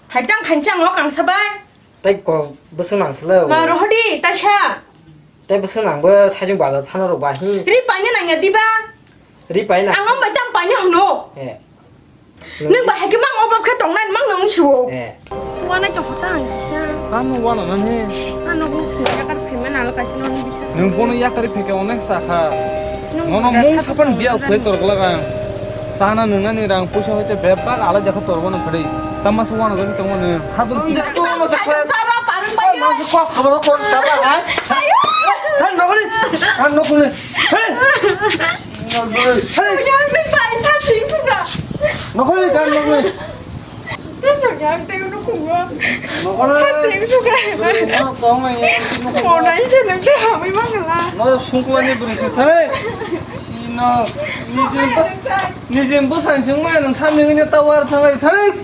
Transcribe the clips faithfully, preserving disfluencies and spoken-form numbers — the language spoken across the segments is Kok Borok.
Khaitang khainchang o kangsa bai. Tai ko bwswk nang sle o. Ma rohodi taisa. Tai bwswk nang bo sajung bazar thana rok ba hi. Ri paina nangya diba? Ri paina. Ang bai tang paina hwno. Eh. Nwng ba hai khe mang obab khe tongnai mang nung siwo. Eh. Wana to hota ang kisa. Ano wana nani. Ano ko yakar payment alo kaisa non bisa. Nwng bono yakari pheke onek sakha. Nono mung sapan biya ukhwlai torgwlak ang. Sana nwngnani rang puisa hoite bebak alai jakha torgwno phwrwi. Tamma se wana gani tongmani. Habun si. Tamo sa khwlai. Sara parung bayo. Masu kok khobor kok sara hai. Ayo. Than nokuli. An nokuli. Hey. Hey. Yang ni bai sa sing suka. Nokuli kan nokuli. Terus yang teu nu kungo. Nokuli. Sa sing suka. Nokuli. Monai se nang teu hamai mangala. Noro sungkuani bwrwi se thai. Ino, nijin bo, nijin bo sansing ma nang samni ngini tawar thangai thai.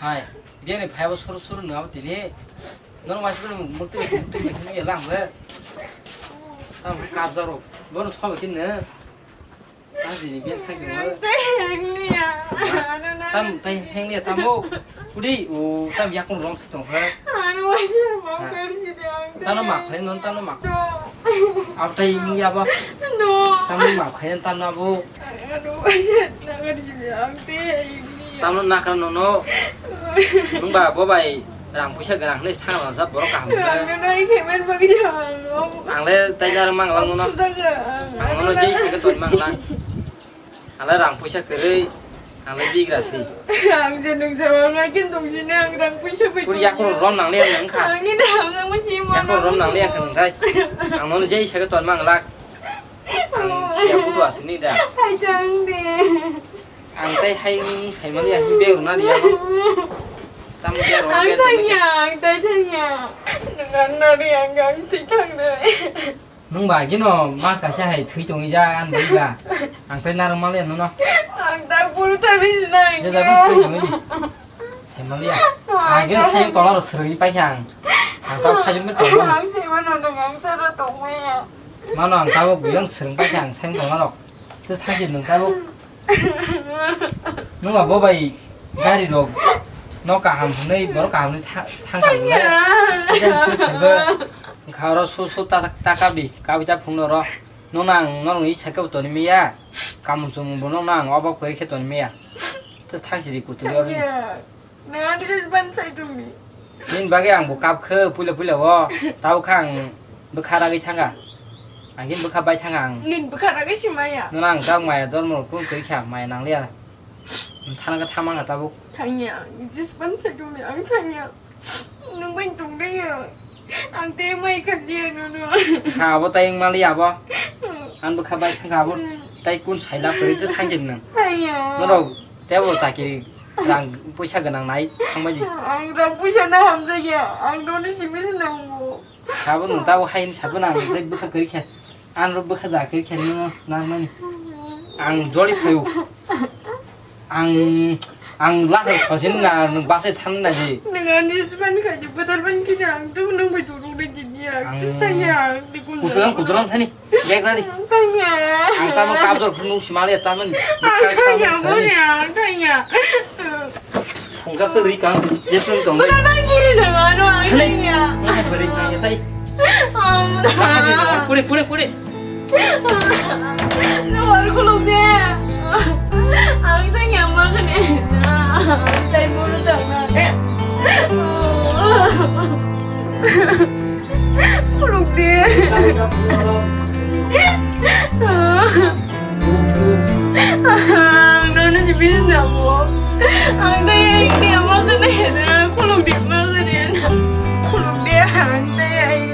Hai, biyani phaibo suru suru nungabo tini. Nono waisa mukti mukti mukti mukti ya lang le. Tam kapjaro. Bono sobo kinne. Tang sini biang thai dong. Tei hengni ya. Tam tei hengni ya tamo. Kudi u tam yakung rong se tong ha. Ano waisa mau kerja dia. Tano mak phai non tano mak. Ab tei ini ya ba. No. Tamo mak phai tam na bo. Ano waisa nak kerja dia. Tei hengni ya. Tamo nak no no. Nung ba bo bai. Rang puisa gwnang hinwi thang rwjak borok kaham hwnwi. Ang le taina rw mang lang no. Ang no jai se ton mang lang. Ang le rang puisa kwrwi, ang le bigra si. Ang je nung jawab lagi nung jine ang rang puisa bai. Kuri yakur rom nang le ang kha. Ang ni ham nang masi mo. Yakur rom nang le ang kha nung thai. Ang no jai se ton mang lak. Ang sia budu asini da. Hai jang de. Ang tai hai wng saimani ya, himbe rwna riya no. Tam be rwna. Ang tanya, ang tai tanya. Nang nari ang ang twi thang de. Nung ba gino mas kaisa hai thwi tongwi ja an bai ba. Ang tai narwk mali no no. Ang ta buru ta ri sinai. Je da buru thwi tongwi. Saimani ya. Ang gino sai tongna ro srwi pai ang. Ang ta sai jumbe tongwi. Ang sai mano no ang sa da tongwi ya. Mano ang ta bo buyang srwng pai ang sai tongna ro. Te sai nung ta bo. Nungba bo bai gari rok no kaham hwnwi borok kaham hwnwi tha-, thang kha hwnwi. Tanya. Kha oro su su ta, ta kabi kabi ta phung oro. Nono ang norok ni saka bo toni miya. Kamung chumung bo nono ang obo kwrwi khe toni miya. Te thang siri kutui oro. Tanya. Nang ani just ban sai tong ni. Nini bagwi ang bo kap khe puila puila o. Tabo kha ang bwkha ragwi thanga. Ang khe bwkha bai thanga ang. Nini bwkha ragwi si maya. Nono ang tak maya dormo rok kung kwi kha maya nang liya. Thana khe thama kha tabuk. Thangya, just ban sai tong ni ang thangya. Nung bai tong de ya. Ang te mai kha dia nono. Kha abo tai wng mali abo. Ang bwkha bai thanga abo. Hmm. Tai kun sai la kwrwi te thang jin nang. Thangya. Norok tebo chakiri. Rang puisa gwnang nai thangbai di. Ang rang puisa na hamjakya. Ang doni simi se nango. Abo nwng tabuk hai hwnwi sakno ang tei bwkha kwrwi khe. Ang rw bwkha ja kwrwi khe nwng narwknani. Ang joli phaio. Ang, ang lakhar khosini na nwng bachai thangna di. Nwng ani sibani khaidi bwdar bani khe ang tum nwng bai duduk de gidi ya. Ang tisanya ang dikun. Kutulang kutulang thani. Bag ready. Tanya. Ang tamo kabjor phunuk simale taman. Ang tanya, boni ang tanya. Phungka se ri kang, jesung tong. Buta bang kiri na mano ang tanya. Ang beri tanya tai. Kuri, kuri, kuri. No, aku lung de. Ang tanya makan eh. Ang tanya mulu tanya. Khuluk de. Ang nono si bisa mo. Ang tanya ini ama kena hera khuluk de ma kena. Khuluk de ang tanya.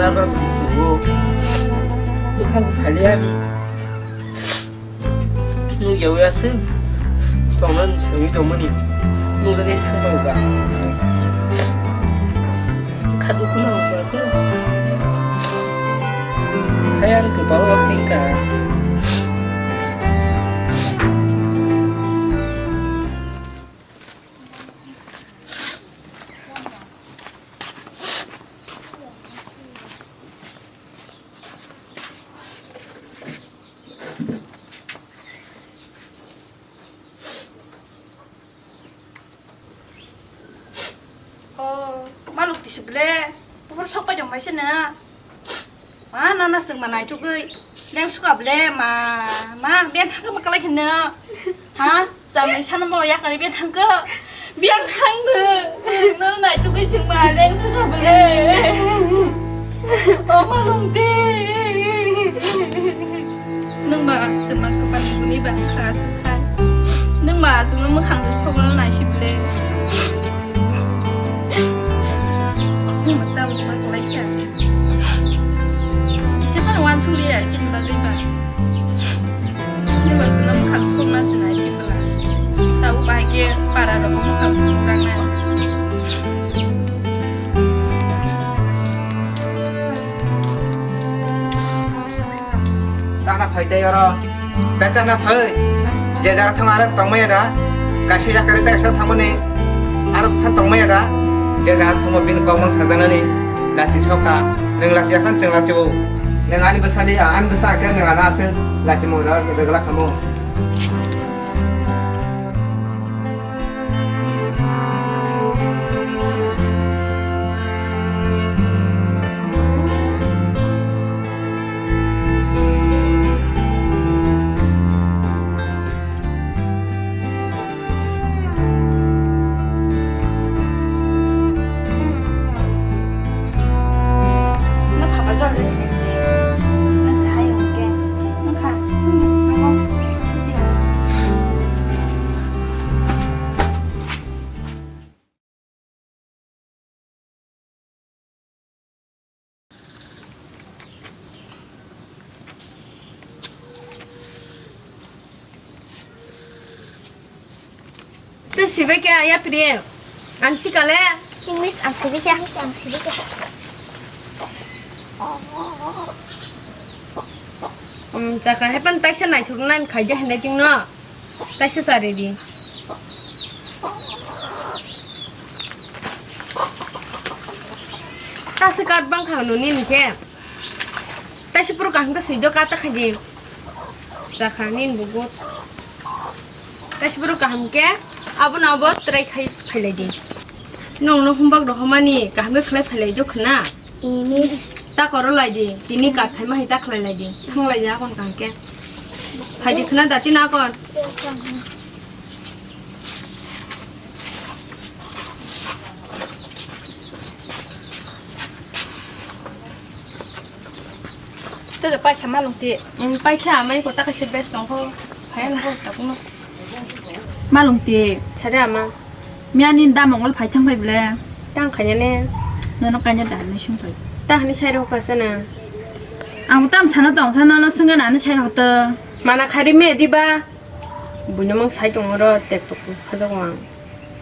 Aba busugo. Bwkha phaliya. Nukyawi aswk tongna swngwi tongmani. Nukjaknai thangmani ba. Kha dukhu nang ba khe. Hayang kwbang rok thengkha. O, maluk tisi ble, buphuru sok pai tong bai se na. Ma, nana swng ma naitukgwi, leng suka ble, ma, ma, ben thangkhe ma kalai khe no. Ha? Samai sana mo yakari ben thangkhe. Biang thangno. Nono naitukgwi chwng ma leng suka bole. O malung de. Nwng ma tama kapan buni bang kha sukhai. Nwng ma chwngno mwkhang tu sogol nai si bole. Nwng ma tamo ma kolai kha. Kisa pan wan suli ya si ba de ba. Ni ba suna mukhang sukna suna si pala. Tau bahai ke para rok mukhang sukna. Tana phai tei oro. Tei tana phai. Je jaga thang arang tongmaya da. Kaisa jaga tei kaisa thangmani. Aro phan tongmaya da. Je jaga thangma bini kok mang sajanani. Lachi soka. Nang lachi akan cheng lachi bo. Nang ani bwsani, ani bwsa khe nang ana aswk lachi mung rw-, rwgwlak khamu. Tei sibai khe ya Priya. Ang sikale. Miss, ang sibai khe, ang sibai khe. Um, chakha hepan taisa naithok nani khaidi handwriting no. Taisa chari di. Tasi kat bang kha nuni hwnkhe. Taisa puro kaham khe swido kata khaidi. Chakha nini bugo. Taisa puro kaham khe abono abo try khai phailai di. Nongno humbak rohormani kaham khe khlai phailai do khna. Ini. Ta koro lai di, tini kat khaima hai ta khlai lai di. Thang lai ja kon kang ke. Phai di khna da tin akon. Tele pai kha malung ti. Um, pai kha amai ko ta kaise best tong kho. Phai ang kho ta kuno. Malung ti. Chare ama. Miya ni da mongol phai thang phai ble. Tang khanya ne. Nono kanya da ni sung phai. Ta hani sai rok ka sana. Ang tam sana tong sana no sunga na ni sai rok to. Mana khari me di ba. Buino mang sai tong ro tek tok phajak ang.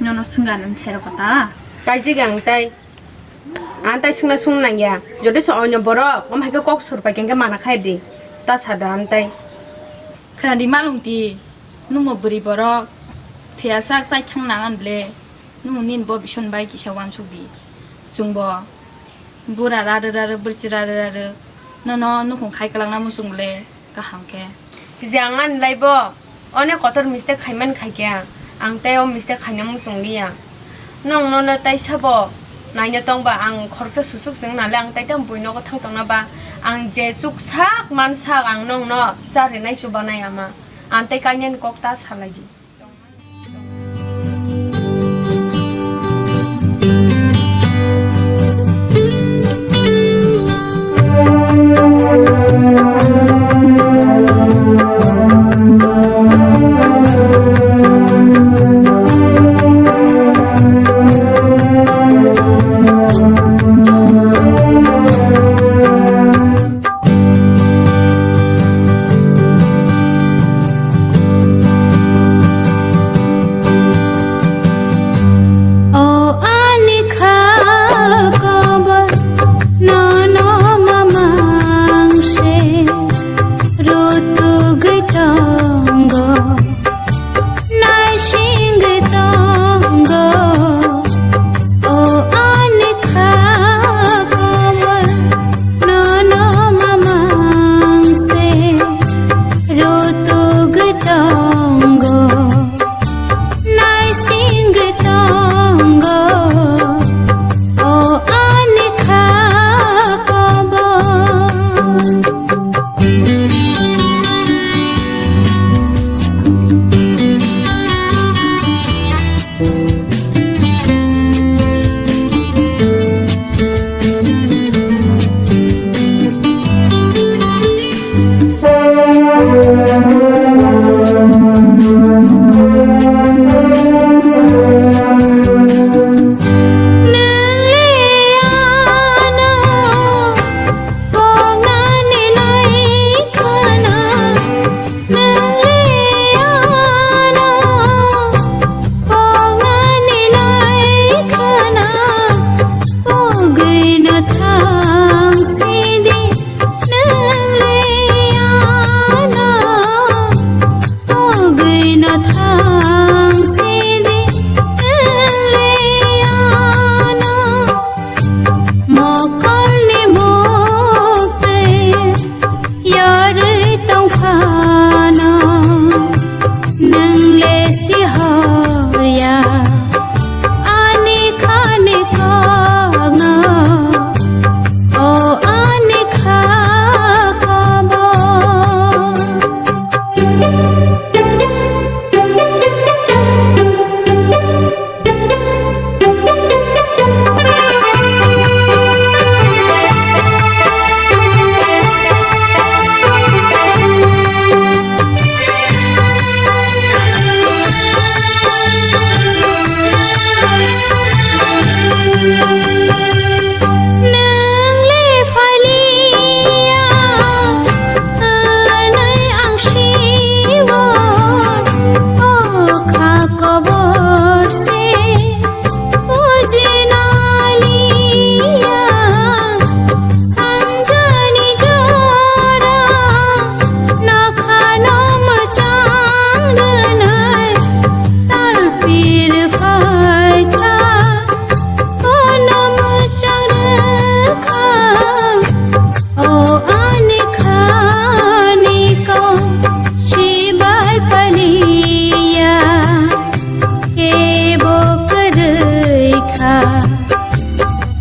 Nono sunga na ni sai rok ta. Kaiji gang tai. Ang tai sungna sung nang ya. Jodi so onyo borok om hai khe kok sur pai khe mana khai di. Ta sada ang tai. Khana di malung ti. Numo bwrwi borok thwiya sak chai thang nang an ble, numo nini bo bison bai kisa uansuk di. Chwng bo bura rarw rarw bwrchi rarw rarw nono nukhung khai kwlangna muchung ble kaham khe. Je ang ani lai bo onek kotor mistake khai man khai khe ang, ang tei o mistake khaina muchung li ya. Nwng nono tai sabo naina tong ba ang khoroksa susuk chwng nale ang tai tamo buino nogo thang tongna ba ang je chuk sak man sak ang nwng no cha rinai chubanai ama. Ang tei kainani kok ta salai di.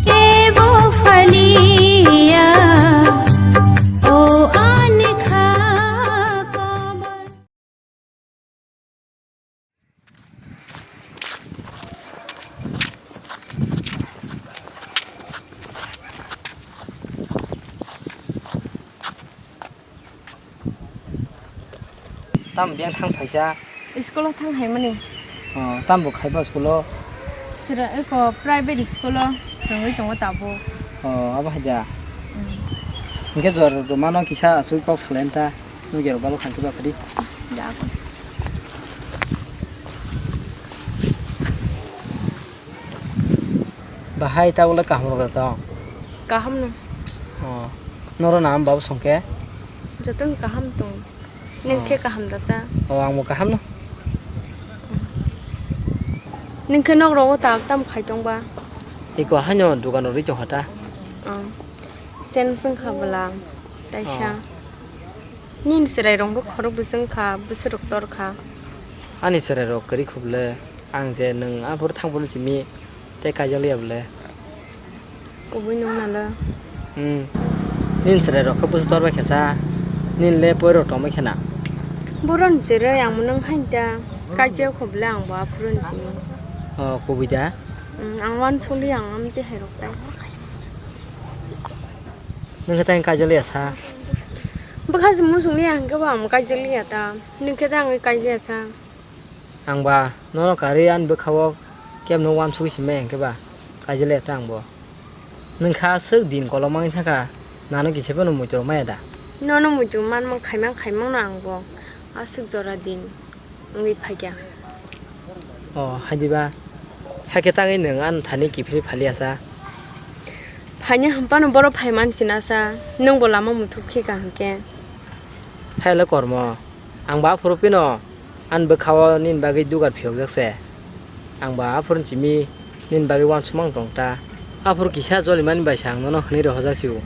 Kebo phaliya, o ani kha kobo. Tamo biyang thang phaisa? School o thang hai mani. Oh, tamo bo khaiba school o? Sira eko private school o thangwi tongo tabuk. Oh, abo hai da. Mm. Hingke jor rok mano kisa aswk kok salai ta. Nugya rok balo khangke ba phadi. Da. Bahai ta wle kaham rok da tong. Kaham no. Oh. Noro nam babu songke? Joto ni kaham tong. Neng khe kaham da sa? Oh, ang bo kaham no. Neng khe nok rogo ta tam khai tong ba? Iko haino dukan rok ri tong hata. Oh. Sen sung kha bwla. Taisa. Oh. Nini chwrai rok bo khorok bwswng kha, bwswk rok tor kha. Ani chwrai rok kwrwi khuble. Ang je nwng aphuru thang phuru simi tei kaijakliya bwle. Kubui nung nalo. Hmm. Nini chwrai rok khe busu torbai khe sa. Nini le poi rok tongbai khena. Borok ni chwrai ang nwng hain ta. Kaijak kho bwle ang bo aphuru ni simi. Oh, kubui da? Hmm, ang wan suli ang am te hai rok tai. Nwng khe tang kaijakliya sa. Bwkha se muchung liya hwnkhe bo ang kaijakliya ta. Nwng khe tang kaijakya sa. Ang ba nono karwi ani bwkha-o kebno uansugwi simai hwnkhe ba kaijakliya ta ang bo. Nwng kha aswk din kolom wngwi thangkha, nano kisa phano muitu rw maya da? Nono muitu manma khaimang khaimang no ang bo aswk jora din wngwi phaikha. O, hai diba? Hakhe tangwi nwng ani thani kiphilwi phaliya sa? Phaina hwn phano borok phai man sinasa, nwng bo lama muthub khe kaham khe. Hai le kormo, ang ba aphuru phino ani bwkha-o nini bagwi dugar phiyokjak se. Ang ba aphuru simi nini bagwi uansukmang tong ta. Aphuru kisa jolimani bai se ang nono hwnwi rohorjak sio.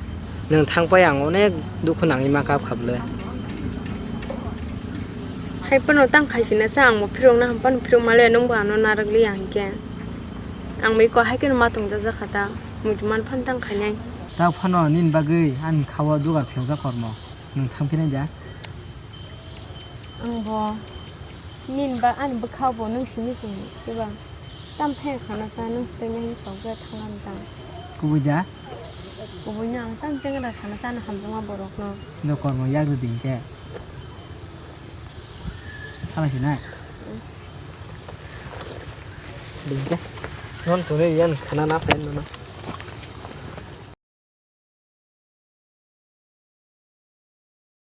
Nwng thang pai ang onek dukhu nangwi ma kap kha bwle. Hai phano tang khai sinasa ang bo phirokna hwn phano phirok male nwng bo ano narwk liya hinkhe. Ang bai ko hai kheno ma tong jajak kha ta. Muitu man phano tang khainai. Ta phano nini bagwi ani kha-o dugar phiyokjak kormo. Nwng thang phinai da? Ang bo nini ba ani bwkha bo nwng simi simi kiba tam phai khana sa nwng swtwi nai tong khe thang lam tang. Kubui da? Kubui no ang tam chengra khana sa na hamjakma borok no. No kormo yak rw di hinkhe. Thala sinai. Di hinkhe. Non tuni yan khana na phai nono.